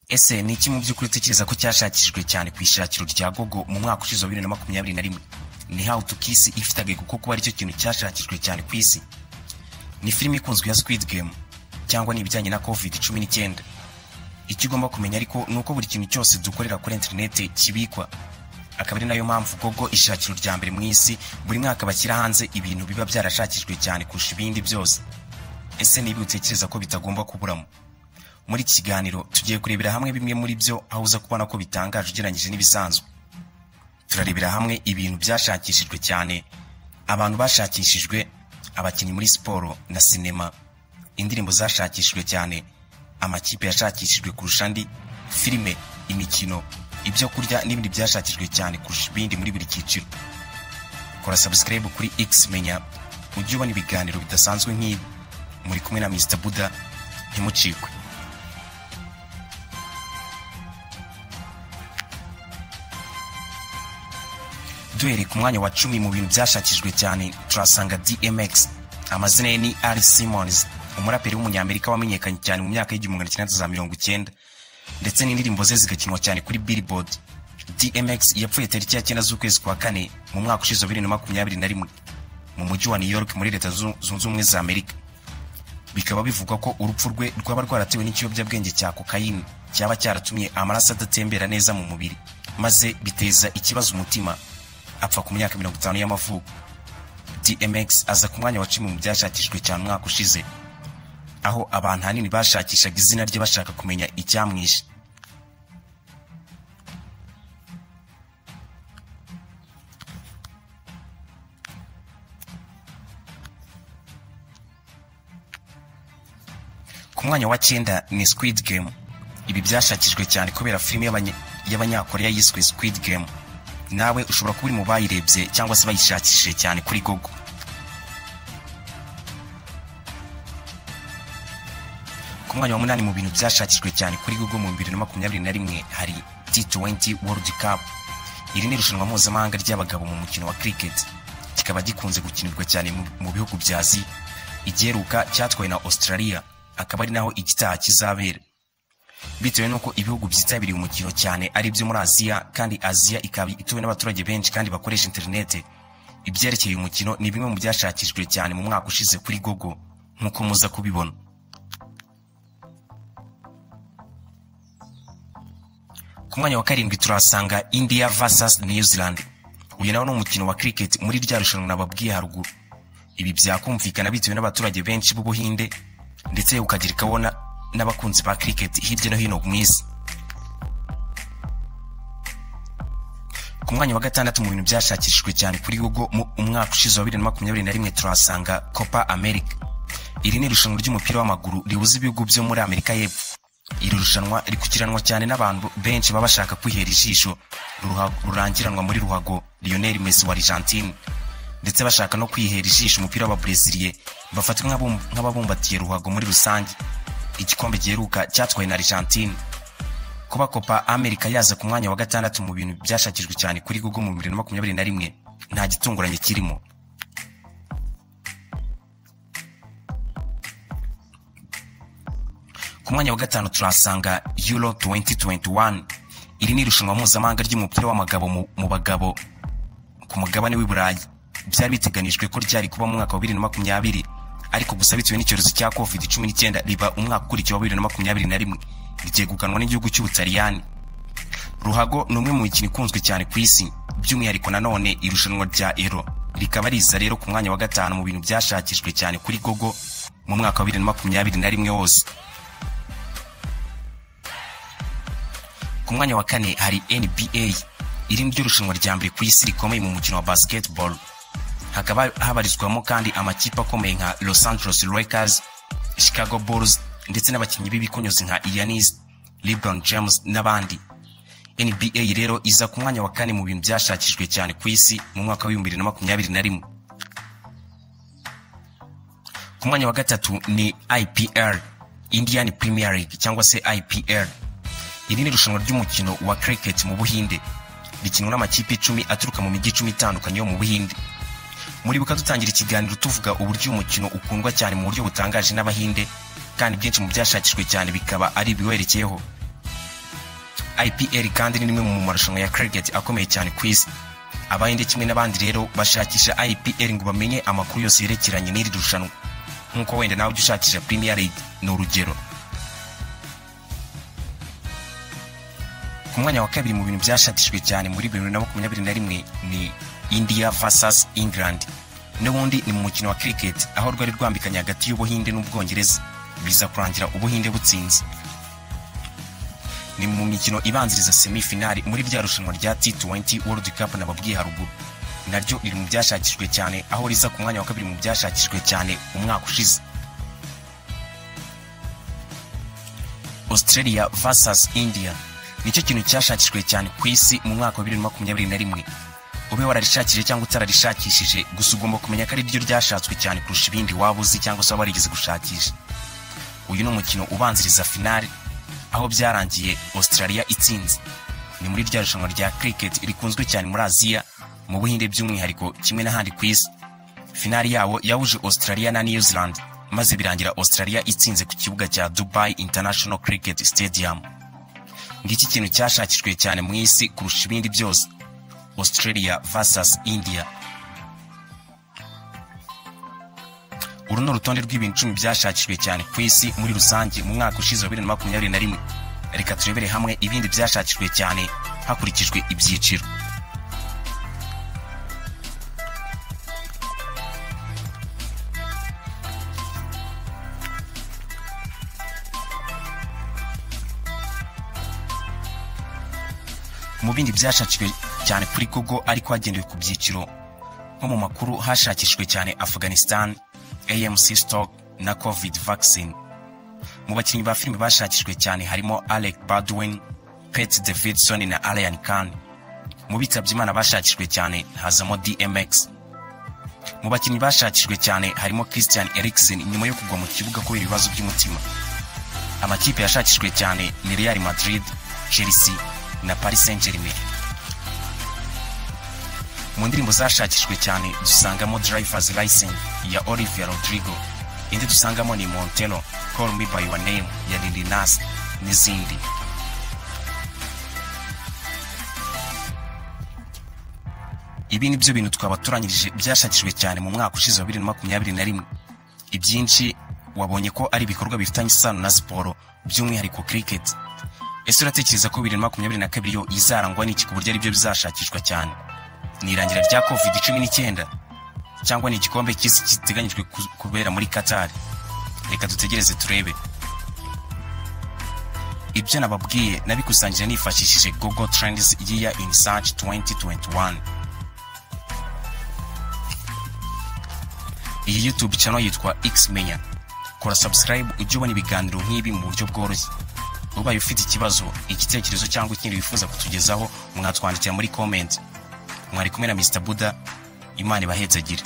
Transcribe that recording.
Ese ni iki mu by'ukuri utekereza ko cyashakishijwe cyane ku ishakiro rya Google mu mwaka ushize wa 2021? Ni How to Kiss ifite agahigo ko kuba aricyo kintu cyashakishijwe cyane ku isi? Ni filime ikunzwe ya Squid Game, cyangwa ni ibijyanye na COVID-19? Icyo ugomba kumenya ariko ni uko buri kintu cyose dukorera kuri interineti kibikwa, akaba ari nayo mpamvu Google, ishakiro rya mbere mu isi, buri mwaka bashyira hanze ibintu biba byarashakishijwe cyane kurusha ibindi byose. Ese niba utekereza ko bitagomba kuburamo? Muri iki kiganiro tugiye kurebera hamwe bimwe muri byo, aho uza kubona ko bitangaje ugereranyije n'ibisanzwe. Turarebera hamwe ibintu byashakishijwe cyane, abantu bashakishijwe, abakinnyi muri siporo na sinema, indirimbo zashakishijwe cyane, amakipe yashakishijwe kurusha andi, filime, imikino, ibyo kurya n'ibindi byashakishijwe cyane kurusha ibindi muri buri cyiciro. Kora subscribe kuri X Menya ujye ubona ibiganiro bidasanzwe nk'ibi. Muri kumwe na Mr Buda, ntimucikwe. Duhereye ku mwanya wa 10 mu bintu byashakishijwe cyane, turasanga DMX. Amazina ye ni Earl Simmons, umuraperi w'umunyamerika wamenyekanye cyane mu myaka y'1990, ndetse n'indirimbo ze zigakinwa cyane kuri Billboard. DMX yapfuye tariki ya 9 z'ukwezi kwa 4 mu mwaka ushize wa 2021 mu mujyi wa New York muri Leta Zunze Ubumwe za Amerika. Bikaba bivugwa ko urupfu rwe rwaba rwaratewe n'ikiyobyabwenge cya kokayine cyaba cyaratumye amaraso adatembera neza mu mubiri, maze biteza ikibazo umutima, apfa ku myaka 50 y'amavuko. DMX aza ku mwanya wa 10 mu byashakishijwe cyane umwaka ushize, aho abantu ahanini bashakishaga izina rye bashaka kumenya icyamwishe. Ku mwanya wa 9 ni Squid Game. Ibi byashakishijwe cyane kubera filime y'abanyakoreya yiswe Squid Game. Nawe ushobora kuba uri mu bayirebye cyangwa se bayishakishije cyane kuri Google. Ku mwanya wa 8 mu bintu byashakishijwe cyane kuri Google mu 2021 hari T20 World Cup. Iri ni irushanwa mpuzamahanga ry'abagabo mu mukino wa cricket, kikaba gikunze gukinirwa cyane mu bihugu bya Aziya. Igiheruka cyatwawe na Australia, akaba ari naho igitaha kizabera. Bitewe n'uko ibihugu byitabiriye umukino cyane ari ibyo muri Aziya, kandi Aziya ikaba ituwe n'abaturage benshi kandi bakoresha interinete, ibyerekeye uyu mukino ni bimwe mu byashakishijwe cyane mu mwaka ushize kuri Google, nk'uko muza kubibona. Ku mwanya wa 7 turasanga India vs New Zealand. Uyu nawo ni umukino wa cricket muri rya rushanwa nababwiye haruguru. Ibi byakumvikana bitewe n'abaturage benshi b'Ubuhinde, ndetse ukagira ikabona n'abakunzi ba cricket hirya no hino mu isi. Ku mwanya wa 6 mu bintu byashakishijwe cyane kuri Google mu umwaka ushize wa 2021 turasanga Copa America. Iri ni irushanwa ry'umupira w'amaguru rihuza ibihugu byo muri Amerika y'Epfo. Iri rushanwa rikurikiranwa cyane n'abantu benshi baba bashaka kwihera ijisho rurangiranwa muri ruhago Lionel Messi wa Argentine, ndetse bashaka no kwihera ijisho umupira wa Brezil bafatwa nk'ababumbatiye ruhago muri rusange. Igikombe giheruka cyatwawe na Argentine. Kuba Copa America yaza ku mwanya wa 6 mu bintu byashakishijwe cyane kuri Google mu 2021 nta gitunguranye kirimo. Ku mwanya wa 5 turasanga Euro 2021. Iri ni irushanwa mpuzamahanga ry'umupira w'amagabo mu bagabo ku mugabane w'i Burayi. Byari biteganijwe ko ryari kuba mu mwaka wa 2020, ariko gusa bitewe n'icyorezo cya COVID-19 riba umwaka ukurikiye wa 2021, ryegukanwa n'igihugu cy'Ubutaliyani. Ruhago ni umwe mu mikino ikunzwe cyane ku isi, by'umwihariko nanone irushanwa rya Euro rikaba riza rero ku mwanya wa 5 mu bintu byashakishijwe cyane kuri Google mu mwaka wa 2021 wose. Ku mwanya wa 4 hari NBA. Iri ni ryo rushanwa rya mbere ku isi rikomeye mu mukino wa basketball. Hakaba habarizwamo kandi amakipe akomeye nka Los Angeles Lakers, Chicago Bulls, ndetse n'abakinnyi b'ibikonyozi nka Giannis, LeBron James n'abandi. NBA rero iza ku mwanya wa 4 mu bintu byashakishijwe cyane ku isi mu mwaka wa 2021. Ku mwanya wa 3 ni IPL, Indian Premier League cyangwa se IPL. Iri ni irushanwa ry'umukino wa cricket mu Buhinde, rikinwa n'amakipe 10 aturuka mu mijyi 10 itandukanye yo mu Buhinde. Muribuka dutangira ikiganiro tuvuga uburyo umukino ukundwa cyane mu buryo butangaje n'Abahinde, kandi byinshi mu byashakishijwe cyane bikaba ari ibiwerekeyeho. IPL kandi ni rimwe mu marushanwa ya cricket akomeye cyane ku isi. Abahinde kimwe n'abandi rero bashakisha IPL ngo bamenye amakuru yose yerekeranye n'iri rushanwa, nk'uko wenda nawe ujya ushakisha Premier League ni urugero. Ku mwanya wa kabiri mu bintu byashakishijwe cyane muri 2021 ni India vs England. N'ubundi ni mu mukino wa cricket aho rwari rwambikanye hagati y'Ubuhinde n'Ubwongereza, biza kurangira Ubuhinde butsinze. Ni mu mikino ibanziriza semi-finale muri rya rushanwa rya T20 World Cup nababwiye haruguru. Naryo riri mu byashakishijwe cyane, aho riza ku mwanya wa kabiri mu byashakishijwe cyane umwaka ushize. Australia vs India nicyo kintu cyashakishijwe cyane ku isi mu mwaka wa 2021. Ube wararishakishije cyangwa utararishakishije, gusa ugomba kumenya ko ari ryo ryashatswe cyane kurusha ibindi waba uzi cyangwa se warigeze gushakisha. Uyu ni umukino ubanziriza finale aho byarangiye Australia itsinze. Ni muri rya rushanwa rya cricket rikunzwe cyane muri Aziya, mu Buhinde by'umwihariko kimwe n'ahandi ku isi. Finale yawo yahuje Australia na New Zealand, maze birangira Australia itsinze ku kibuga cya Dubai International Cricket Stadium. Ngiki kintu cyashakishijwe cyane mu isi kurusha ibindi byose, Australia vs India. Uru ni urutonde rw'ibintu 10 byashakishijwe cyane ku isi muri rusange mu mwaka ushize wa 2021. Reka turebere hamwe ibindi byashakishijwe cyane hakurikijwe ibyiciro. Mu bindi byashakishijwe cyane kuri Google ariko hagendewe ku byiciro, nko mu makuru hashakishijwe cyane Afghanistan, AMC stock na COVID vaccine. Mu bakinnyi ba filime bashakishijwe cyane harimo Alec Baldwin, Pete Davidson na Alan Khan. Mu bitabye Imana bashakishijwe cyane hazamo DMX. Mu bakinnyi bashakishijwe cyane harimo Christian Eriksen nyuma yo kugwa mu kibuga kubera ibibazo by'umutima. Amakipe yashakishijwe cyane ni Real Madrid, Chelsea na Paris Saint-Germain. Mu ndirimbo zashakishijwe cyane dusangamo Driver's License ya Olivia Rodrigo, indi dusangamo ni Montero, Call Me By Your Name ya Lil Nas n'izindi. Ibi ni byo bintu twabatoranyirije byashakishijwe cyane mu mwaka ushize wa 2021. Ibyinshi wabonye ko ari ibikorwa bifitanye isano na siporo, by'umwihariko cricket. Ese uratekereza ko 2022 yo izarangwa n'iki ku buryo ari byo bizashakishwa cyane? Ni irangira rya COVID-19 cyangwa ni igikombe cy'isi giteganyijwe kubera muri Qatar? Reka dutegereze turebe. Ibyo nababwiye nabikusanyije nifashishije Google Trends Year in Search 2021. Iyi YouTube channel yitwa Xmenya. Kora subscribe ujye ubona ibiganiro nk'ibi mu buryo bworoshye. Ubaye ufite ikibazo, igitekerezo cyangwa ikindi wifuza kutugezaho, mwatwandikira muri comment. Mwari kumwe na Mr Buda, Imana ibahezagire.